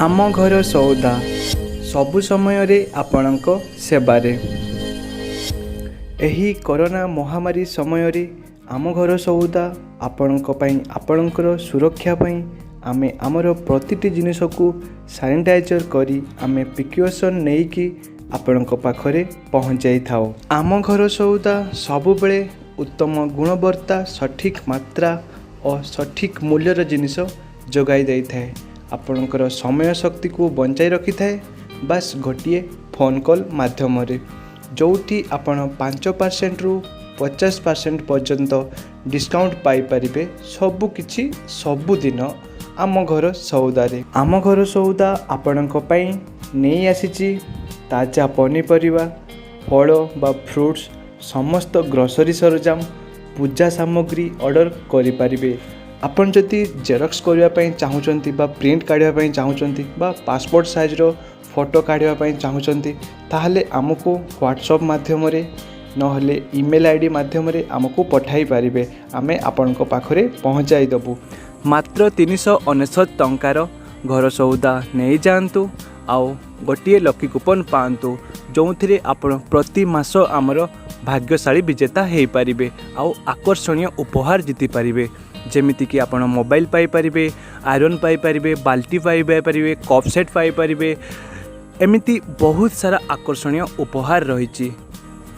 ଆମ ଘର ସଉଦା, ସବୁ ସମୟରେ ଆପଣଙ୍କ ସେବାରେ। ଏହି କରୋନା ମହାମାରୀ ସମୟରେ ଆମ ଘର ସଉଦା ଆପଣଙ୍କ ପାଇଁ, ଆପଣଙ୍କର ସୁରକ୍ଷା ପାଇଁ ଆମେ ଆମର ପ୍ରତିଟି ଜିନିଷକୁ ସାନିଟାଇଜର୍ କରି, ଆମେ ପ୍ରିକସନ୍ ନେଇକି ଆପଣଙ୍କ ପାଖରେ ପହଞ୍ଚାଇଥାଉ। ଆମ ଘର ସଉଦା ସବୁବେଳେ ଉତ୍ତମ ଗୁଣବତ୍ତା, ସଠିକ୍ ମାତ୍ରା ଓ ସଠିକ୍ ମୂଲ୍ୟର ଜିନିଷ ଯୋଗାଇ ଦେଇଥାଏ। ଆପଣଙ୍କର ସମୟ ଶକ୍ତିକୁ ବଞ୍ଚାଇ ରଖିଥାଏ, ବାସ୍ ଗୋଟିଏ ଫୋନ୍ କଲ୍ ମାଧ୍ୟମରେ, ଯେଉଁଠି ଆପଣ 5%ରୁ 50% ପର୍ଯ୍ୟନ୍ତ ଡିସକାଉଣ୍ଟ ପାଇପାରିବେ ସବୁକିଛି, ସବୁଦିନ ଆମ ଘର ସଉଦାରେ। ଆମ ଘର ସଉଦା ଆପଣଙ୍କ ପାଇଁ ନେଇ ଆସିଛି ତାଜା ପନିପରିବା, ଫଳ ବା ଫ୍ରୁଟ୍ସ, ସମସ୍ତ ଗ୍ରୋସରୀ ସରଞ୍ଜାମ, ପୂଜା ସାମଗ୍ରୀ ଅର୍ଡ଼ର କରିପାରିବେ। ଆପଣ ଯଦି ଜେରକ୍ସ କରିବା ପାଇଁ ଚାହୁଁଛନ୍ତି ବା ପ୍ରିଣ୍ଟ କାଢ଼ିବା ପାଇଁ ଚାହୁଁଛନ୍ତି ବା ପାସପୋର୍ଟ ସାଇଜ୍ର ଫଟୋ କାଢ଼ିବା ପାଇଁ ଚାହୁଁଛନ୍ତି, ତାହେଲେ ଆମକୁ ହ୍ୱାଟ୍ସଅପ୍ ମାଧ୍ୟମରେ, ନହେଲେ ଇମେଲ୍ ଆଇଡ଼ି ମାଧ୍ୟମରେ ଆମକୁ ପଠାଇ ପାରିବେ। ଆମେ ଆପଣଙ୍କ ପାଖରେ ପହଞ୍ଚାଇ ଦେବୁ। ମାତ୍ର 399 ଟଙ୍କାର ଘର ସଉଦା ନେଇଯାଆନ୍ତୁ ଆଉ ଗୋଟିଏ ଲକି କୁପନ୍ ପାଆନ୍ତୁ, ଯେଉଁଥିରେ ଆପଣ ପ୍ରତି ମାସ ଆମର ଭାଗ୍ୟଶାଳୀ ବିଜେତା ହେଇପାରିବେ ଆଉ ଆକର୍ଷଣୀୟ ଉପହାର ଜିତିପାରିବେ। ଯେମିତିକି ଆପଣ ମୋବାଇଲ୍ ପାଇପାରିବେ, ଆଇରନ୍ ପାଇପାରିବେ, ବାଲ୍ଟି ପାଇପାରିବେ, କପ୍ ସେଟ୍ ପାଇପାରିବେ। ଏମିତି ବହୁତ ସାରା ଆକର୍ଷଣୀୟ ଉପହାର ରହିଛି।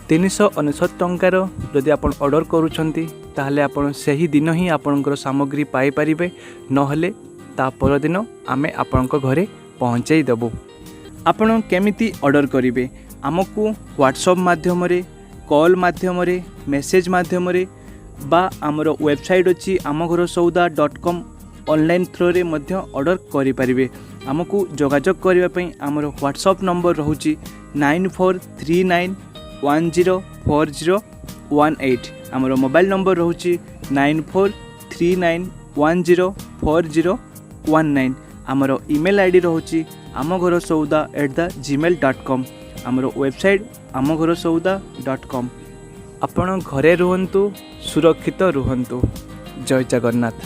399 ଟଙ୍କାର ଯଦି ଆପଣ ଅର୍ଡ଼ର କରୁଛନ୍ତି, ତାହେଲେ ଆପଣ ସେହି ଦିନ ହିଁ ଆପଣଙ୍କର ସାମଗ୍ରୀ ପାଇପାରିବେ, ନହେଲେ ତା ପରଦିନ ଆମେ ଆପଣଙ୍କ ଘରେ ପହଞ୍ଚାଇ ଦେବୁ। ଆପଣ କେମିତି ଅର୍ଡ଼ର କରିବେ? ଆମକୁ ହ୍ୱାଟ୍ସଅପ୍ ମାଧ୍ୟମରେ, କଲ୍ ମାଧ୍ୟମରେ, ମେସେଜ୍ ମାଧ୍ୟମରେ ବା ଆମର ୱେବସାଇଟ୍ ଅଛି ଆମ ଘର ସଉଦା ଡଟ୍ କମ୍, ଅନଲାଇନ୍ ଥ୍ରୋରେ ମଧ୍ୟ ଅର୍ଡ଼ର କରିପାରିବେ। ଆମକୁ ଯୋଗାଯୋଗ କରିବା ପାଇଁ ଆମର ହ୍ୱାଟ୍ସଅପ୍ ନମ୍ବର ରହୁଛି 9439104018। ଆମର ମୋବାଇଲ୍ ନମ୍ବର ରହୁଛି 9439104019। ଆମର ଇମେଲ୍ I D ରହୁଛି ଆମ ଘର ସଉଦା@gmail.com। ଆମର ୱେବସାଇଟ୍ ଆମ ଘର ସଉଦା ଡଟ୍ କମ୍। ଆପଣ ଘରେ ରୁହନ୍ତୁ, ସୁରକ୍ଷିତ ରୁହନ୍ତୁ। ଜୟ ଜଗନ୍ନାଥ।